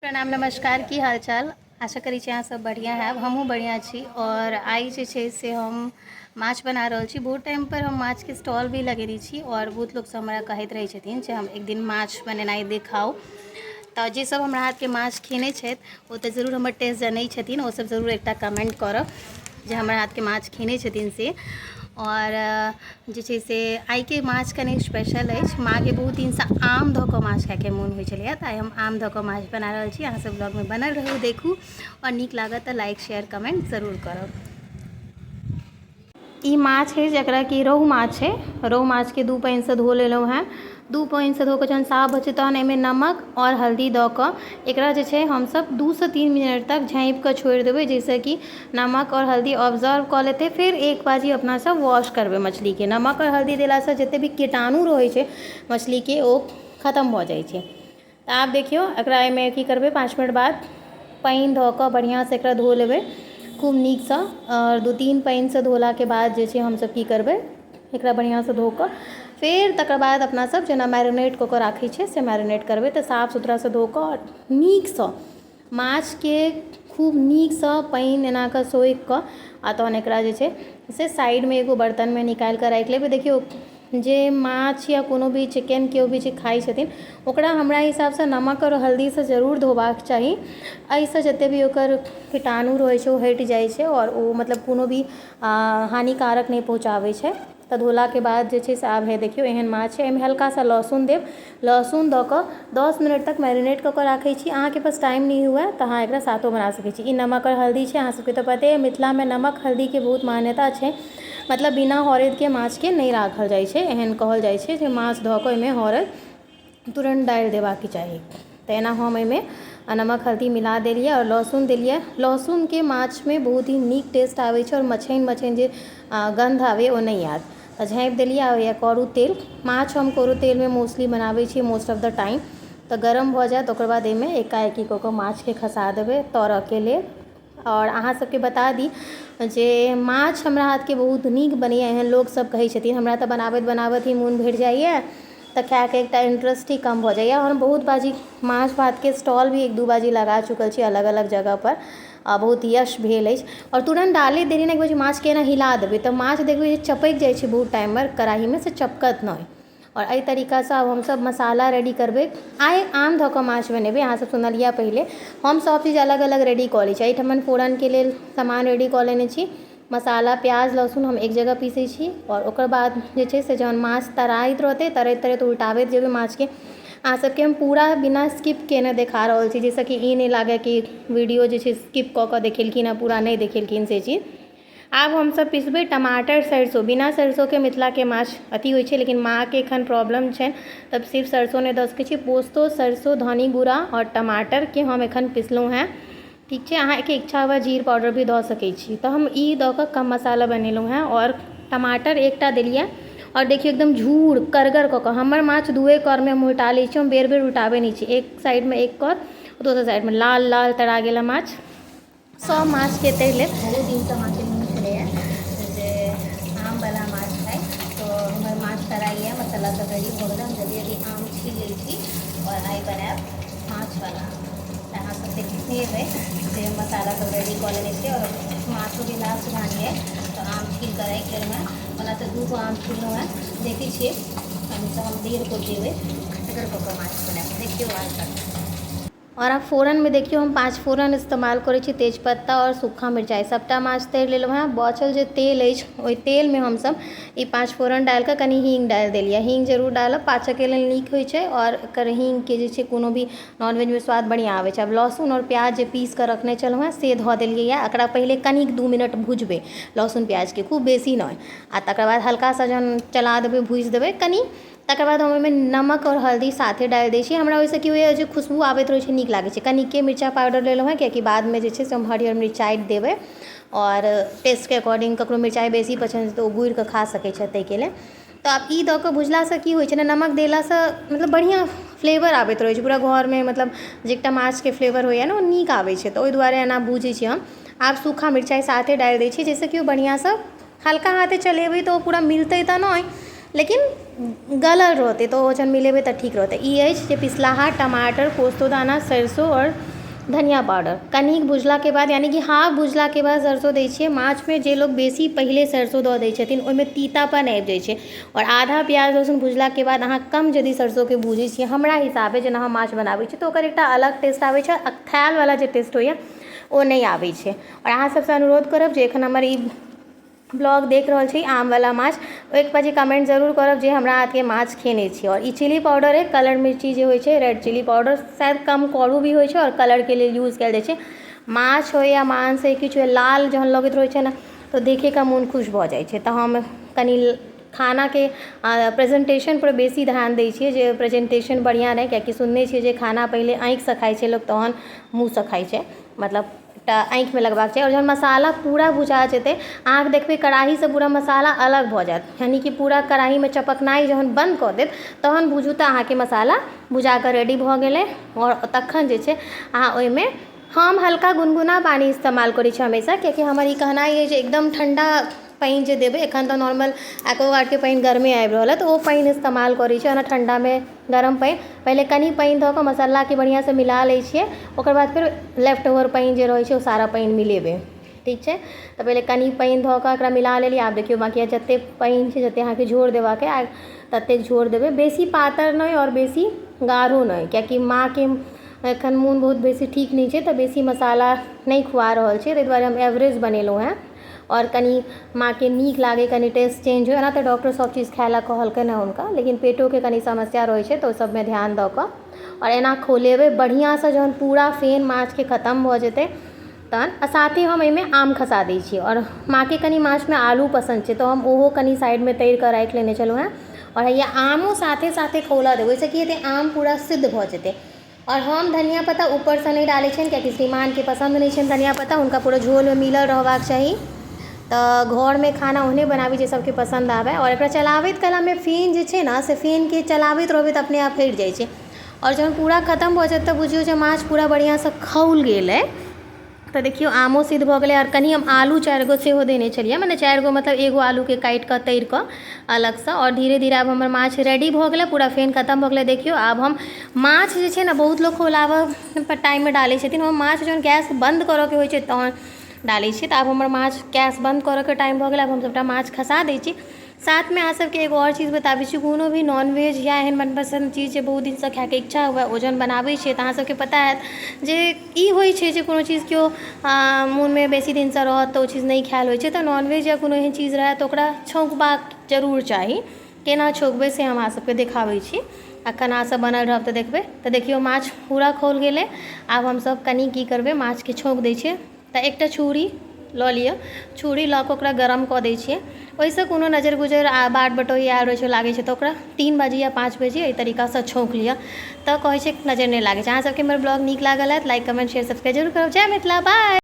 प्रणाम नमस्कार, की हाल चाल? आशा करै छी अहाँ सब बढ़िआँ हैब। हमहूँ बढ़िआँ छी। आओर आइ जे छै से हम माछ बना रहल छी। बहुत टाइमपर हम माछके स्टॉल भी लगेने छी आओर बहुत लोकसब हमरा कहैत रहै छथिन जे हम एक दिन माछ बनेनाइ देखाउ। तऽ जे सब हमरा हाथके माछ खेने छथि ओ तऽ जरूर हमर टेस्ट जनै छथिन। ओ सब जरूर एकटा कमेन्ट करब जे हमरा हाथके माछ खेने छथिन से। आओर जे छै से आइके माछ कनि स्पेशल अछि। माँके बहुत दिनसँ आम धऽ कऽ माछ खाइके मोन होइ छलैए, तऽ आइ हम आम धऽ कऽ माछ बना रहल छी। अहाँसभ ब्लॉगमे बनल रहू, देखू आओर नीक लागत तऽ लाइक शेयर कमेन्ट जरूर करब। ई माछ है जकरा कि रोहु माछ है। रोहु माछके 2 पानिसँ धो लेलहुँ हेँ। 2 पानिसँ धो कऽ जहन साफ भऽ जेतै तहन एहिमे नमक आओर हल्दी दऽ कऽ एकरा जे छै हमसब 2 से 3 मिनट तक झाँपि कऽ छोड़ि देबै, जाहिसँ कि नमक आओर हल्दी ऑब्जर्व कऽ लेतै। फेर एक बाजी अपना सब वॉश करबै मछलीके। नमक आओर हल्दी देलासँ जते भी कीटाणु रहै छै मछलीके ओ खतम भऽ जाइ छै। तऽ आब देखियौ एकरा एहिमे की करबै, 5 मिनट बाद पानि धऽ कऽ बढ़िआँसँ एकरा धो लेबै खूब नीकसँ। आओर 2-3 पानिसँ धोलाके बाद जे छै हमसब की करबै, एकरा बढ़िआँसँ धो कऽ फेर तकर बाद अपना सब जेना मैरिनेट कऽ कऽ राखै छियै से मैरिनेट करबै। तऽ साफ सुथरासँ धो कऽ आओर नीकसँ माछके खूब नीकसँ पानि एना कऽ सोखि कऽ आ तहन एकरा जे छै से साइडमे एगो बर्तनमे निकालि कऽ राखि लेबै। देखियौ, जे माछ या कोनो भी चिकेन केओ भी जे खाइ छथिन ओकरा हमरा हिसाबसँ नमक आओर हल्दीसँ जरूर धोबाक चाही। एहिसँ जते भी ओकर कीटाणु रहै छै ओ हटि जाइ छै आओर ओ मतलब कोनो भी हानिकारक नहि पहुँचाबै छै। तऽ धोलाके बाद जे छै से आब हे देखियौ एहन माछ छै। एहिमे हल्का सा लहसुन देब। लहसुन दऽ कऽ 10 मिनट तक मैरिनेट कऽ कऽ राखै छी। अहाँके पास टाइम नहि हुए तऽ अहाँ एकरा साथो बना सकै छी। ई नमक आओर हल्दी छै। अहाँ सबके तऽ पते अइ मिथिलामे नमक हल्दीके बहुत मान्यता छै। मतलब बिना हरदिके माछके नहि राखल जाइ छै। एहन कहल जाइ छै जे माछ धऽ कऽ ओहिमे हरदि तुरन्त डालि देबाक चाही। तऽ एना हम एहिमे नमक हल्दी मिला देलियै आओर लहसुन देलियै। लहसुनके माछमे बहुत ही नीक टेस्ट आबै छै आओर मछैन मछैन जे गन्ध आबैए ओ नहि आयत। तऽ झाँपि देलियै। आ होइए करू तेल। माछ हम करू तेलमे मोस्टली बनाबै छी मोस्ट ऑफ the time. तऽ गरम भऽ जायत ओकर बाद एहिमे एकाएकी कऽ कऽ माछके खसा देबै तरऽके लेल। आओर अहाँ सबके बता दी जे माछ हमरा हाथके बहुत नीक बनैए, एहन लोकसब कहै छथिन। हमरा तऽ बनाबैत बनाबैत ही मोन भरि जाइए, तऽ खायके एकटा इंट्रेस्ट ही कम भऽ जाइए। हम बहुत बाजी माछ भातके स्टॉल भी 1-2 बाजी लगा चुकल छी अलग अलग जगहपर आ बहुत यश भेल अछि। आओर तुरन्त डालैत देरी ने एक माछके एना हिला देबै तऽ माछ देखबै जे चपकि जाइ छै बहुत टाइमपर कड़ाहीमे, से चपकत नहि। आओर एहि तरीकासँ आब हमसब मसाला रेडी करबै। आइ आम धऽ कऽ माछ बनेबै। अहाँ सब सुनलियै पहिले हम सब चीज अलग अलग रेडी कऽ लै छी। एहिठमन फोरनके लेल सामान रेडी कऽ लेने छी। मसाला प्याज लहसुन हम एक जगह पीसै छी आओर ओकर बाद जे छै से जहन माछ तराइत रहतै तरैत तरैत उल्टाबैत जेबै माछके। अहाँ सबके हम पूरा बिना स्किप केने देखा रहल छी, जाहिसँ कि ई नहि लागै कि वीडियो जे छै स्किप कऽ कऽ देखेलखिन हँ, पूरा नहि देखेलखिन से चीज। आब हमसब पिसबै टमाटर सरसो। बिना सरसोके मिथिलाके माछ अथी होइ छै, लेकिन माँके एखन प्रॉब्लम छनि तब सिर्फ सरसो नहि दऽ सकै छी। पोस्तो सरसो धनी गुड़ा आओर टमाटरके हम एखन पिसलहुँ हेँ। ठीक छै, अहाँके इच्छा हुए जीर पाउडर भी दऽ सकै छी। तऽ हम ई दऽ कऽ कम मसाला बनेलहुँ हेँ आओर टमाटर एकटा देलियै। आओर देखियौ एकदम झूर करगर कऽ कऽ हमर माछ 2 करमे हम उल्टा लै छी। हम बेर बेर उल्टाबै नहि छी। एक साइडमे एक कर, दोसर साइडमे लाल लाल तरा गेल माछ। सब माछके तरि लेब। बहुत दिनसँ माछके मोन छलैए जे आमवला माछ खाइ, तऽ हमर माछ तराइए, मसाला सब रेडी भऽ गेलै। हम जल्दी जल्दी आम छील लै छी आओर आइ बनायब माछवला। तऽ अहाँ सब देखने हेबै जे मसाला सब रेडी कऽ लेने छियै आओर माछो भी लास्ट भाँज यऽ। तऽ आम छील कऽ राखि लेलहुँ हेँ। ओना तऽ 2 गो आम छीलहुँ हेँ, देखै छियै कनिसँ हम 1.5 गो देबै, तकर कऽ कऽ माछ बनायब। देखियौ आज तक। आओर आब फोरनमे देखियौ हम 5 फोरन इस्तेमाल करै छी, तेजपत्ता आओर सूखा मिरचाइ। सबटा माछ तरि लेलहुँ हेँ। बचल जे तेल अछि ओहि तेलमे हमसब ई 5 फोरन डालिकऽ कनि हींग डालि देलियै। हींग जरूर डालब, पाचकके लेल नीक होइ छै आओर एकर हींगके जे छै कोनो भी नॉनवेजमे स्वाद बढ़िआँ आबै छै। आब लहसुन आओर प्याज जे पीस कऽ रखने छलहुँ हेँ से धऽ देलियै। एकरा पहिले कनिक 2 मिनट भुजबै लहसुन प्याजके, खूब बेसी नहि। आ तकर बाद हल्का सा जहन चला देबै भुजि देबै कनि, तकर बाद हम ओहिमे नमक आओर हल्दी साथे डालि दै छी। हमरा ओहिसँ की होइए जे खुशबू आबैत रहै छै, नीक लागै छै। कनिके मिरचाइ पाउडर लेलहुँ हेँ, कियाकि बादमे जे छै से हम हरियर मिरचाइ देबै आओर टेस्टके अकॉर्डिंग ककरो मिरचाइ बेसी पसन्द छै तऽ ओ गुड़िकऽ खा सकै छथि ताहिके लेल। तऽ आब ई दऽ कऽ भुजलासँ की होइ छै ने, नमक देलासँ मतलब बढ़िआँ फ्लेवर आबैत रहै छै पूरा घरमे। मतलब जे एकटा माछके फ्लेवर होइए ने ओ नीक आबै छै, तऽ ओहि दुआरे एना भुजै छी हम। आब सूखा मिरचाइ साथे डालि दै छी, जाहिसँ कि ओ बढ़िआँसँ हल्का हाथे चलेबै तऽ ओ पूरा मिलतै तऽ नहि, लेकिन गलल रहतै, तऽ ओ जहन मिलेबै तऽ ठीक रहतै। ई अछि जे पिसलाहा टमाटर, पोस्तोदाना, सरसो आओर धनिया पाउडर। कनिक भुजलाके बाद यानि कि हाफ भुजलाके बाद सरसो दै छियै। माछमे जे लोक बेसी पहिले सरसो दऽ दै छथिन ओहिमे तीतापन आबि जाइ छै। आओर आधा प्याज लहसुन भुजलाके बाद अहाँ कम यदि सरसोके भूजै छियै, हमरा हिसाबे जेना हम माछ बनाबै छी, तऽ ओकर एकटा अलग टेस्ट आबै छै। अकथायलवला जे टेस्ट होइए ओ नहि आबै छै। आओर अहाँ सबसँ अनुरोध करब जे एखन हमर ई ब्लॉग देख रहल छी आमवला माछ, एक बार कमेंट जरूर करब जे हमरा हाथके माछ खेने छी। आओर ई चिली पाउडर अइ, कलर मिर्ची जे होइ छै, रेड चिली पाउडर, शायद कम करू भी होइ छै आओर कलरके लेल यूज कयल जाइ छै। माछ होइ या मांस होइ, किछु होइ, लाल जहन लगैत रहै छै ने तऽ देखेके मोन खुश भऽ जाइ छै। तऽ हम कनि खानाके प्रेजेन्टेशनपर बेसी ध्यान दै छियै जे प्रेजेन्टेशन बढ़िआँ रहै, कियाकि सुनने छियै जे खाना पहिले आँखिसँ खाइ छै लोक तहन मुँहसँ खाइ छै, मतलब एकटा आँखिमे लगबाक चाही। आओर जहन मसाला पूरा भुजा जेतै, अहाँके देखबै कड़ाहीसँ पूरा मसाला अलग भऽ जायत, यानि कि पूरा कड़ाहीमे चपकनाइ जहन बन्द कऽ देत तहन बुझू तऽ अहाँके मसाला भुजाकऽ रेडी भऽ गेलै। आओर तखन जे छै अहाँ ओहिमे हम हल्का गुनगुना पानी इस्तेमाल करै छी हमेशा, कियाकि हमर ई कहनाइ अइ जे एकदम ठण्डा पानि जे देबै, एखन तऽ नॉर्मल एक्वागार्डके पानि गर्मे आबि रहल अइ, तऽ ओ पानि इस्तेमाल करै छी। ओना ठण्डामे गरम पानि पहिले कनि पानि दऽ कऽ मसालाके बढ़िआँसँ मिला लै छियै, ओकर बाद फेर लेफ्ट ओवर पानि जे रहै छै ओ सारा पानि मिलेबै। ठीक छै, तऽ पहिले कनि पानि धऽ कऽ एकरा मिला लेलियै। आब देखियौ बाँकी जतेक पानि छै, जतेक अहाँके झोर देबाक अइ ततेक झोर देबै, बेसी पातर नहि आओर बेसी गाढ़ो नहि, कियाकि माँके एखन मोन बहुत बेसी ठीक नहि छै तऽ बेसी मसाला नहि खुआ रहल छै, ताहि दुआरे हम एवरेज बनेलहुँ हेँ। आओर कनि माँके नीक लागै, कनि टेस्ट चेंज होइ। ओना तऽ डॉक्टर सभ चीज खाइ लए कहलकनि हँ हुनका, लेकिन पेटोके कनि समस्या रहै छै तऽ ओहि सभमे ध्यान दऽ कऽ। आओर एना खोलेबै बढ़िआँसँ, जहन पूरा फेन माछके खतम भऽ जेतै तहन आ साथे हम एहिमे आम खसा दै छियै। आओर माँके कनि माछमे आलू पसन्द छै तऽ हम ओहो कनि साइडमे तरि कऽ राखि लेने छलहुँ हेँ। आओर हैया आमो साथे साथे खौलऽ देबै, ओहिसँ की हेतै आम पूरा सिद्ध भऽ जेतै। आओर हम धनिया पत्ता ऊपरसँ नहि डालै छियनि, कियाकि श्रीमानके पसन्द नहि छनि धनिया पत्ता, हुनका पूरा झोलमे मिलल रहबाक चाही। तऽ घरमे खाना ओहने बनाबी जे सबके पसन्द आबै। आओर एकरा चलाबैत कलामे फेन जे छै ने से फेनके चलाबैत रहबै तऽ अपने आप हटि जाइ छै। आओर जहन पूरा खतम भऽ जायत तऽ बुझियौ जे माछ पूरा बढ़िआँसँ खौल गेलै। तऽ देखियौ आमो सिद्ध भऽ गेलै। आओर कनि हम आलू 4 गो सेहो देने छलियै, मने 4 गो मतलब एगो आलूके काटि कऽ तरि कऽ अलगसँ। आओर धीरे धीरे आब हमर माछ रेडी भऽ गेलै, पूरा फेन खतम भऽ गेलै। देखियौ आब हम माछ जे छै ने, बहुत लोक खौलाबऽ टाइममे डालै छथिन, हम माछ जहन गैस बन्द करऽके होइ छै तहन डालै छियै। तऽ आब हमर माछ गैस बन्द करऽके टाइम भऽ गेलै, आब हम सभटा माछ खसा दै छी। साथमे अहाँ सबके एगो आओर चीज बताबै छी, कोनो भी नॉनवेज या एहन मनपसन्द चीज जे बहुत दिनसँ खाइके इच्छा हुए ओ जहन बनाबै छियै तऽ अहाँ सबके पता हैत जे ई होइ छै जे कोनो चीज केओ मोनमे बेसी दिनसँ रहत तऽ ओ चीज नहि खायल होइ छै। तऽ नॉनवेज या कोनो एहन चीज रहए तऽ ओकरा छौँकबाक जरूर चाही। केना छौँकबै से हम अहाँ सबके देखाबै छी, अखन अहाँ सब बनल रहब तऽ देखबै। तऽ देखियौ माछ पूरा खौल गेलै। आब हमसब कनि की करबै, माछके छौँक दै छियै। तऽ एकटा छुरी लऽ लिअ, छुरी लऽ कऽ ओकरा गरम कऽ दै छियै, ओहिसँ कोनो नजर गुजर आ बाट बटोही आयल रहै छै, लागै छै तऽ ओकरा 3 बजे या 5 बजे एहि तरीकासँ छौँक लिअ, तऽ कहै छै नजर नहि लागै छै। अहाँ सबके हमर ब्लॉग नीक लागल हैत, लाइक कमेंट शेयर सब्सक्राइब जरूर करब। जय मिथिला, बाय।